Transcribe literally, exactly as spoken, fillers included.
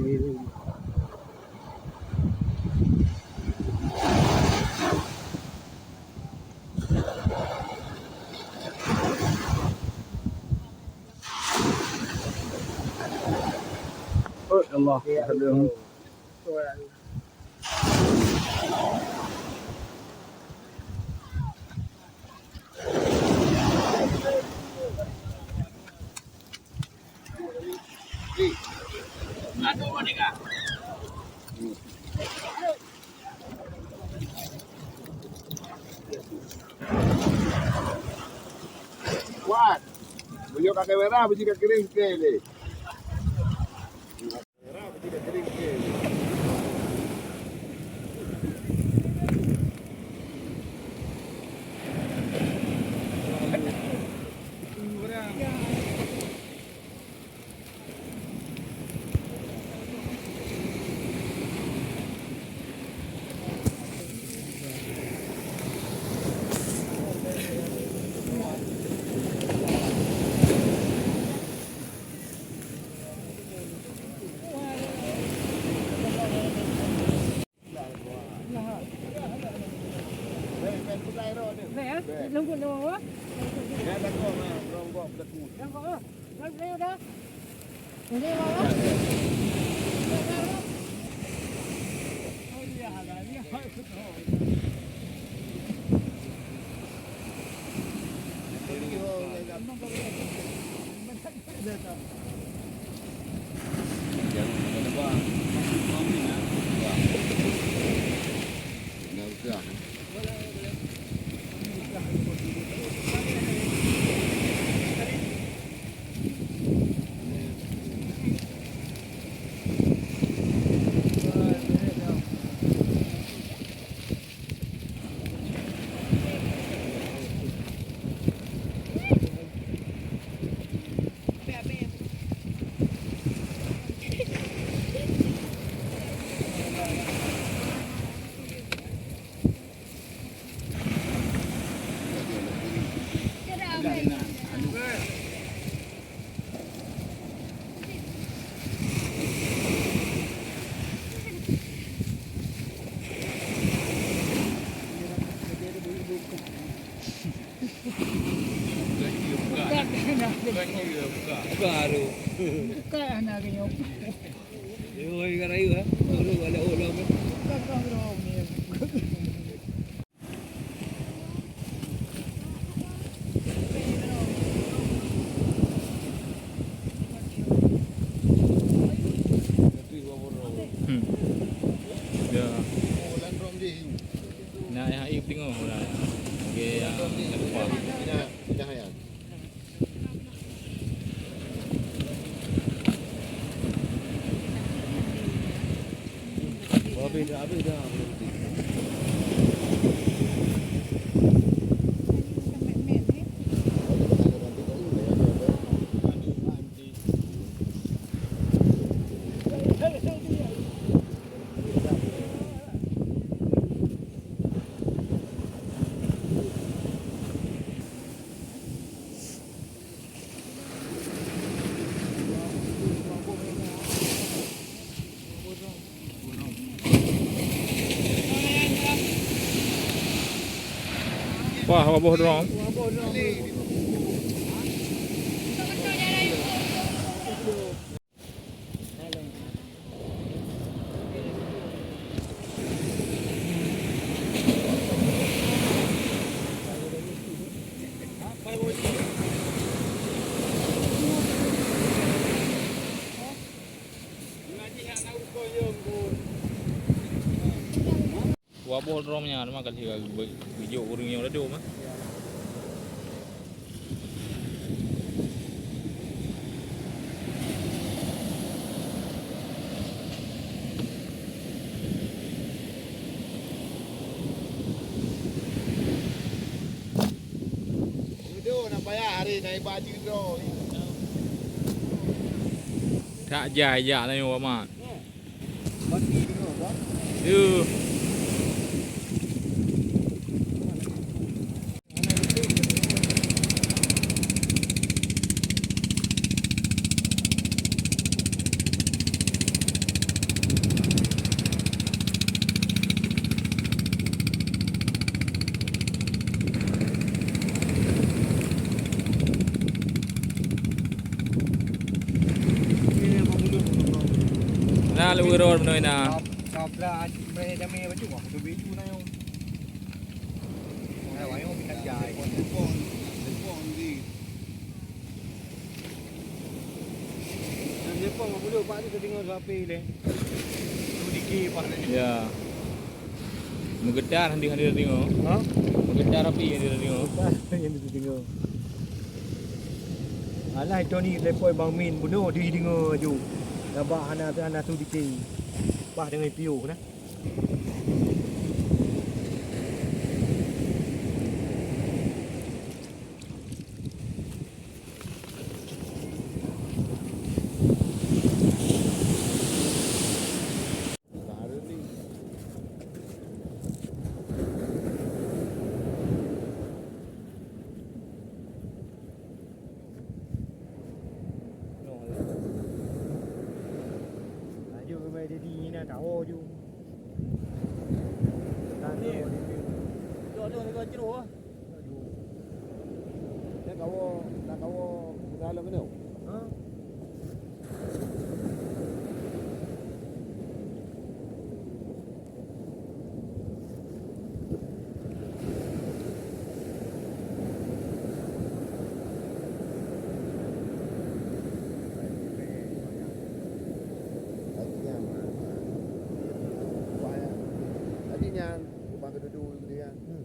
Oh, ya Allah. Kuat. Meunyoe ka kamera, biji ka kering sikit lé. Buka, buka. Buka, aduh. Buka, anak dia. Dia orang ikan raya, eh. Baru balik orang, eh. Buka, buka, buka. Hmm. Ya. Nak yang air tengok lah. Okey, yang lupa. Habis dah, habis dah. Wah, waboh drom. Dua boh drom nyan mah ka lheueh geujok ureueng nyoe ladôm mah. Tak jai jak na nyoe, Mak. Yo. Lalu urut meunoe na. Kapla, kapla, jamé baju, wah, tu baju na yo. Wah, wah, yo, kita jai. Nyang jepong aku duk, Pak, ni teudeungoe su api lé. Tu dikit, Pak, ni. Ya. Meugetar handi handi teudeungoe. Ha? Meugetar api handi teudeungoe. Meugetar api handi teudeungoe. Alah, itu ni telepon Bang Min bunoe di deungoe aju. Nampak hana, hana tu dikit. Pah dengan piôh nah. Laju keubai jadi na tawo ju. Tadi. Dok, dok, dok, jeruk ah. Nak kawo, nak kawo dalam ni. Ha? Lagi nyan, rumah kedudu gitu ya. Hmm.